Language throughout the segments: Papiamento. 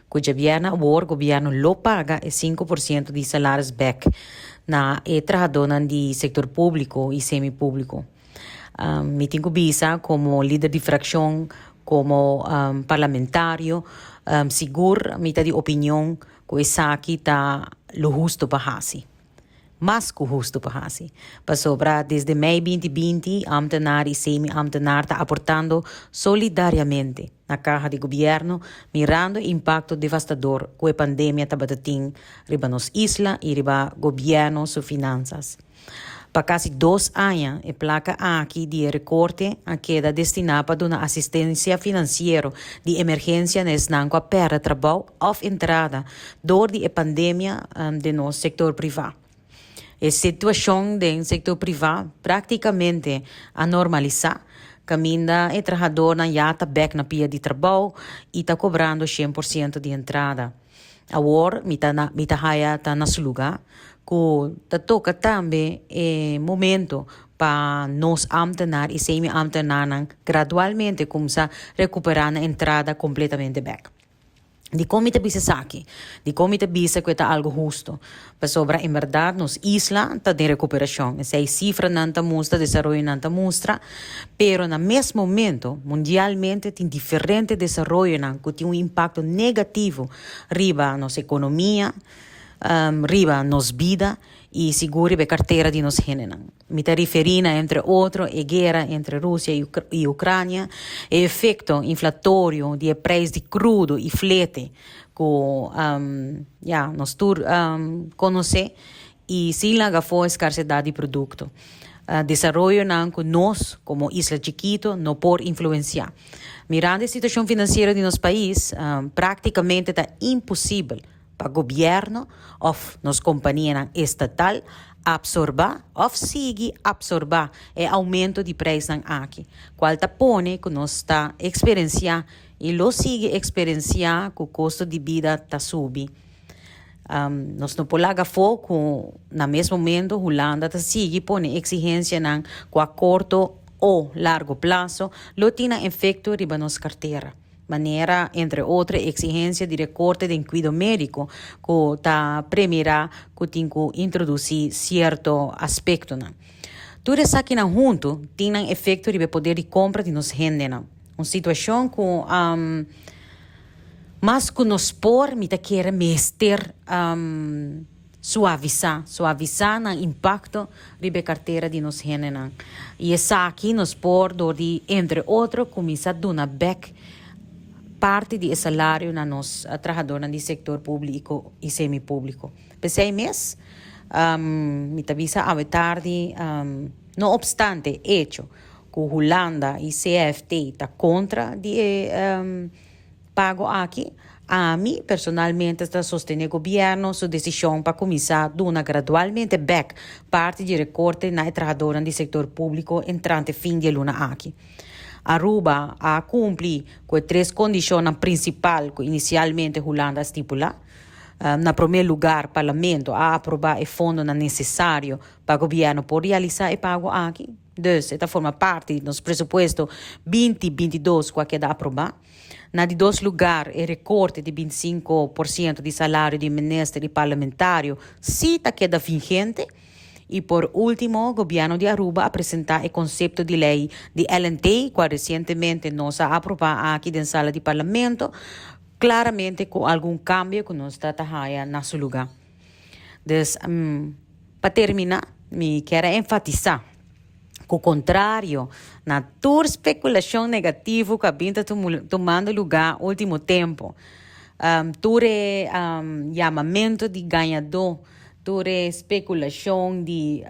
Ku djabièrnè awor gobièrnu lo paga e 5% di salaris bèk na e trahadónan di sektor públiko i semi-públiko. Mi tin ku bisa komo lider di frakshon, komo parlamentario, sigur mi ta di opinion ku esaki ta lo hustu pa hasi. Mas ku hustu pa hasi. Pasobra desde mei 2020 ámtenar i semi-ámtenar ta aportando solidariamente na kaha di gobièrnu mirando e impakto devastador ku e pandemia tabata tin riba nos isla i riba gobièrnu su finansas. Pa kasi dos aña e plaka aki di e rekorte a keda destiná pa duna asistensia finansiero di emergensia na esnan ku a pèrdè trabou òf entrada dor di e pandemia den nos sektor privá. E situashon den sektor privá práktikamente a normalisá, kaminda e trahadornan ya ta bèk na pia di trabou i ta kobrando 100% di entrada. Awor mi ta na mi ta haya ta na su luga ku ta toka tambe e momento pa nos ambtenaar i semi-ambtenaarnan gradualmente kumsa rekuperá nan entrada kompletamente bèk. Dikon mi ta bisa esaki? Dikon mi ta bisa ku e ta algu hustu? Pasobra en bèrdat nos isla ta den rekuperashon. Esei sifranan ta mustra, desaroyonan ta mustra. Pero na mes momento, mundialmente tin diferente desaroyonan ku tin un impakto negativo riba nos ekonomia, riba nos bida i sigur riba e kartera di nos hendenan. Mi ta referí na entre otro e guera entre Rusia i Ucrania, e efekto inflatorio di e preis di krudo i flete ku ya nos tur konosé i sin laga afó e skarsedat di produkto. Desaroyonan ku nos komo isla chikito no por influensiá. Mirando e situashon finansiero di nos pais, práktikamente ta imposibel pa gobièrnu òf nos kompanianan estatal apsorbá òf sigui apsorbá e oumento di preisnan aki, kual ta pone ku nos ta eksperensiá i lo sigui eksperensiá ku kosto di bida ta subi. Nos no por laga afó ku na mes momento Hulanda ta sigui pone eksigensianan ku a korto o largo plaso lo tin nan efekto riba nos kartera, manera entre otro e eksigensia di rekorte den kuido médiko ku ta premirá ku tin ku introdusí sierto aspektonan. Tur esakinan huntu tin nan efekto riba e poder di kompra di nos hendenan. Un situashon ku mas ku nos por, mi ta kere mester suavisá, suavisá nan impakto riba e kartera di nos hendenan. I esaki nos por dor di, entre otro, kuminsá duna bèk parti di e salario na nos trahadornan di sektor públiko i semi-públiko. P'esei mes, mi ta bisa awe tardi, no opstante echo ku Hulanda i CFT ta kontra di e pago aki, ami personalmente ta sostené gobièrnu su desishon pa kuminsá duna gradualmente bèk parti di rekorte na e trahadornan di sektor públiko entrante fin di e luna aki. Aruba a kumpli ku e tres kondishonnan prinsipal ku inisialmente Hulanda a stipulá. Na promé lugar Parlamento a aprobá e fondonan nesesario pa gobièrnu por realisá e pago aki. Dus, e ta forma parti di nos presupuesto 2022 ku a keda aprobá. Na di dos lugar, e rekorte di 25% di salario di minister i parlamentario sí ta keda vigente. I por último, gobièrnu di Aruba a presentá e konsepto di lei di LNT, kual resientemente nos a aprobá aki den sala di parlamento, klaramente ku algun kambio ku nos ta ta haya na su lugá. Dus, pa terminá, mi kier a enfatisá ku kontrario na tur spekulashon negativo ku a bin ta tumando lugá último tempu, tur e yamamentu di gañadó, tur e spekulashon di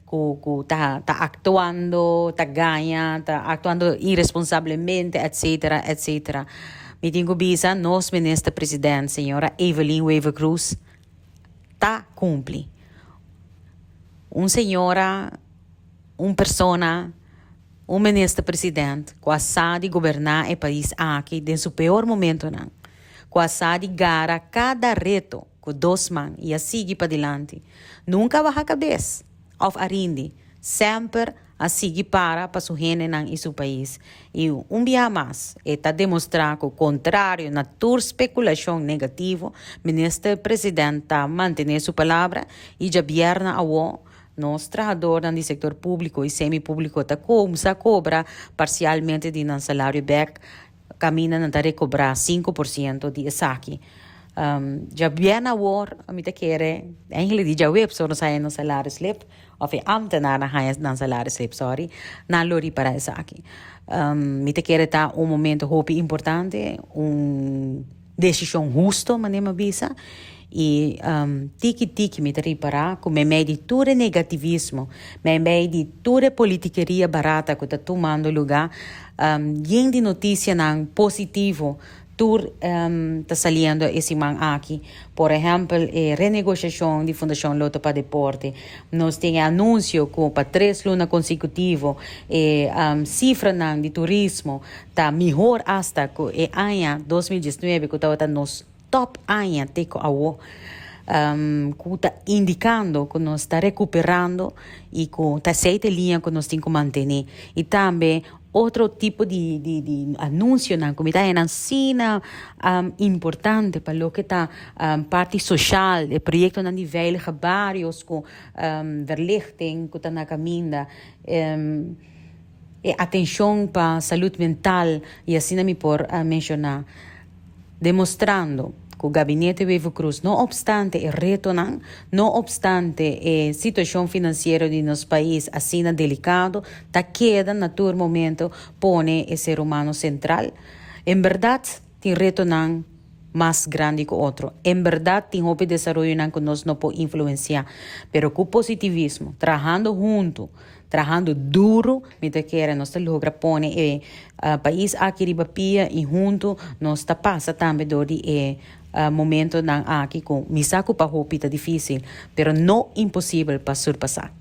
ku ta aktuando, ta gaña, ta aktuando iresponsablemente, etcetera, etcetera. Mi tin ku bisa nos Minister President, señora Evelyn Wever-Croes, ta kumpli. Un señora, un persona, un Minister President ku a sa di goberná e pais aki den su peor momentonan, ku a sa di gara kada reto ku dos man i a sigui padilanti. Nunka a baha kabes òf a rindi. Semper. A sigui para pa su hendenan y su pais. Y un biaha mas e ta demostra cu contrario na tur speculacion negativo, Minister President ta mantene su palabra y djabierna awo nos trahadornan di sector publico y semi publico ta cuminsa cobra parcialmente di nan salario bek, caminda nan ta recobra 5% di esaki. Djabierna awor, mi ta kere, eigenlijk di djaweps ora nos haya nos salario slip, of e ambtenaarnan haya nan salario slip, sorry, nan lo ripara esaki. Mi ta kere ta un momento hopi importante, un decision husto, manera mi a bisa, y tiki tiki mi ta ripara cu meimei di tur e negativismo, meimei di tur e politikeria barata cu ta tumando luga, yen di noticianan positivo tur ta saliendo e siman aki. Por ehempel, e renegociacion di Fundacion Lotto pa Deporte. Nos tin e anuncio cu pa 3 luna consecutivo e cifranan di turismo ta mihor hasta cu e aña 2019, cu tabata nos top aña te cu awo. Cu ta indicando cu nos ta recuperando y cu ta esey liña cu nos tin cu mantene. Y tambe otro tipo di anuncionan cu mi ta asina importante pa loke ta parti social, e proyectonan di veilige barrios cu verlichting cu ta na caminda, e atencion pa salud mental y asina mi por menciona, demostrando cu Gabinete Wever-Croes, no obstante e retonan, no obstante e situacion financiero di nos pais asina delicado, ta keda na tur momento pone e ser humano central. En berdad, tin retonan mas grandi cu otro. En berdad, tin hopi desaroyonan cu nos no por influencia, pero cu positivismo, trahando hunto, trahando duro, mi ta kere nos ta logra pone e pais aki riba pia y hunto nos ta pasa tambe door di e momentonan aki cu mi sa cu pa hopi ta dificil, pero no imposibel pa surpasa.